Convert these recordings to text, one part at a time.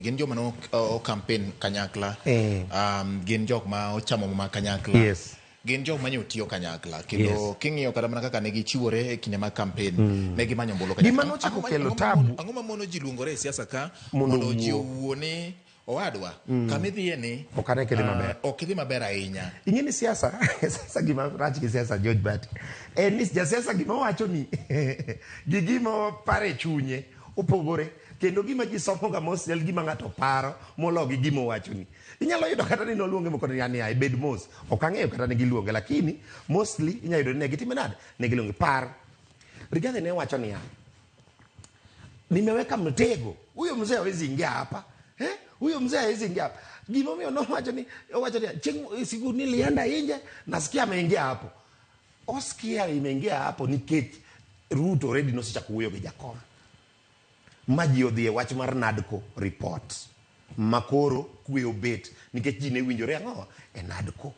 Gin joma ne o campaign kanyakla. Eh. Gin jok ma ochamo muma kanyakla. Yes. Gin jok manye otiyo kanyakla. Kendo Yes. king'iyo kata mana kaka ne gichiwore e kinde mag campaign, ne gimanyo ombulu kanyakla. Gima nochako Ang'o ma- kelo ang'o ma tabu- Ang'o ma mono ji luongore e siasa ka Mondo mondo ji owuo. owuo ni owadwa kama idhiye ni Ok ane kidhi maber. Ok idhi maber ahinya. Ing'e ni siasa, siasa gima rach gi siasa George Bati en ni jasiasa gima owacho ni gi gima oparo e chunye opogore kendo gima ji somo ga mos en gima ng'ato paro molo gi gima owachoni. Inyalo yudo kata ni noluonge moko ni niya bed mos. Ok ang'eyo kata ne giluonge lakini mostly inyalo yudo ni ne gitime nade? Ne giluonge. Par Rigathi ne wacho niya, nimeweka mtego, huyo mzee hawezi ingia hapa eh? Huyo mzee hawezi ingia hapa. Gimomiyo nowacho ni owacho ni chieng' siku nilienda nje nasikia ameingia hapo. Oskia imeingia hapo nikech Ruto already nosechako wuoyo gi Jakom ma ji odhi e wach mar NADCO report makoro kwe obet nikech ji ne winjore ang'o e NADCO.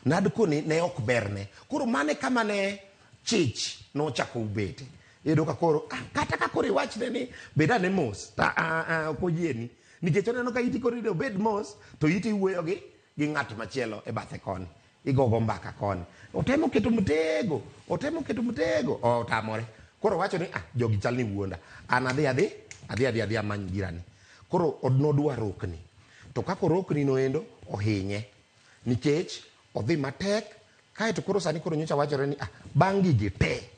NADCO ni ne ok berne. Koro mane kama ne chich nochako ubete. Iyudo ka koro ah, kata ka koro iwachne ni bed ane mos ta ah, ah, ok oyieni nikech oneno ka iti koro obed mos to iti wuoyo gi gi ng'at machielo e bathe koni igogo mbaka koni otemo keto mtego otemo keto mtego otamore koro wacho ni ah jogi chal ni wuonda an adhi adhi adhi adhi adhi amany girani koro nodwa rokni to kaka orokni noendo ohinye nikech odhi matek kaeto koro sani koro nyocha wachore ni ah bang' gigi te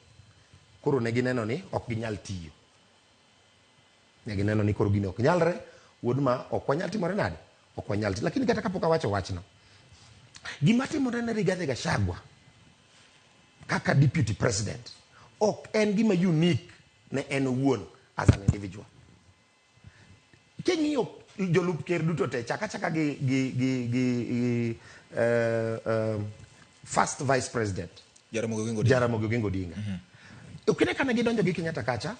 koro ne gineno ni ok ginyal tiyo ne gineno ni koro gini ok nyalre wuod ma ok wanyal timore nade ok wanyal lakini kata kapok awacho wachno gima timore ne Rigathi Gachagua kaka deputy president ok en gima unique ne en owuon as an individual king'iyo jolup ker duto te chak achaka gi, gi, gi, gi, gi first vice president Jaramogi Oginga Odinga. Jaramogi Oginga Odinga. Okine kane gidonjo gi Kenyatta kacha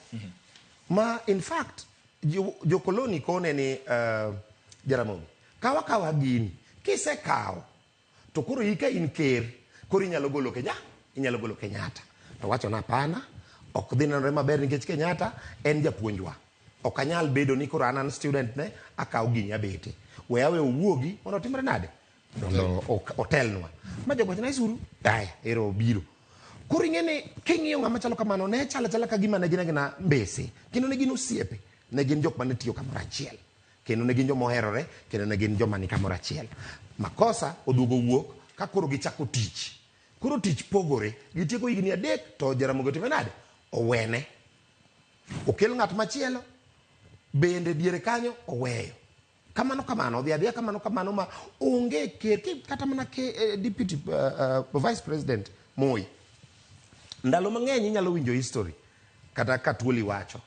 ma in fact jokoloni kone ni Jaramogi kawa kawa gini kisekawo to koro ika in ker koro inyalo golo Kenya inyalo golo Kenyatta to wacho na hapana ok dhi nenore maber nikech Kenyatta en japuonjwa ok anyal bedo ni koro an an student ne akaw gini abete we awe owuogi mondo otimre nade mondo otelnwa ma jogo wacho na isuru aya ero obiro koro ing'e ni king'iyo ng'ama chalo kamano ne chalo achala ka gima ne gin agina mbese kendo ne gin osiepe ne gin jok mane tiyo kamoro achiel kendo ne gin joma oherore kendo ne gin joma ni kamoro achiel makosa oduogo wuok ka koro gichako tich koro tich pogore gitieko higni 3 to Jaramogi otime nade owene okel ng'at machielo bende diere kanyo oweyo kamano kamano odhi adhiya kamano kamano ma onge ker kata mana ke, deputy vice president Moi ndalo mang'eny inyalo winjo history kata ka Tuoli wacho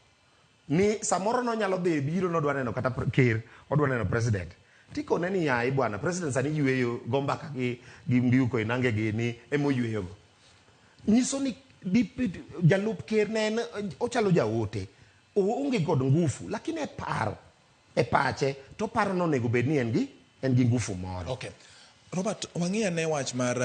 ni samoro nonyalo dhi biro nodwa neno kata ker odwa neno president tikone ni yayi bwana president sani yweyo go mbaka gi, gi Mbiu Koinange gi ni emoyweyogo nyiso ni deputy jalup ker ne en ochalo jaote oonge kod ngufu lakini e paro e pache to paro nonego bed ni en gi ngufu moro. Okay. Robert, wang'i ane wach mar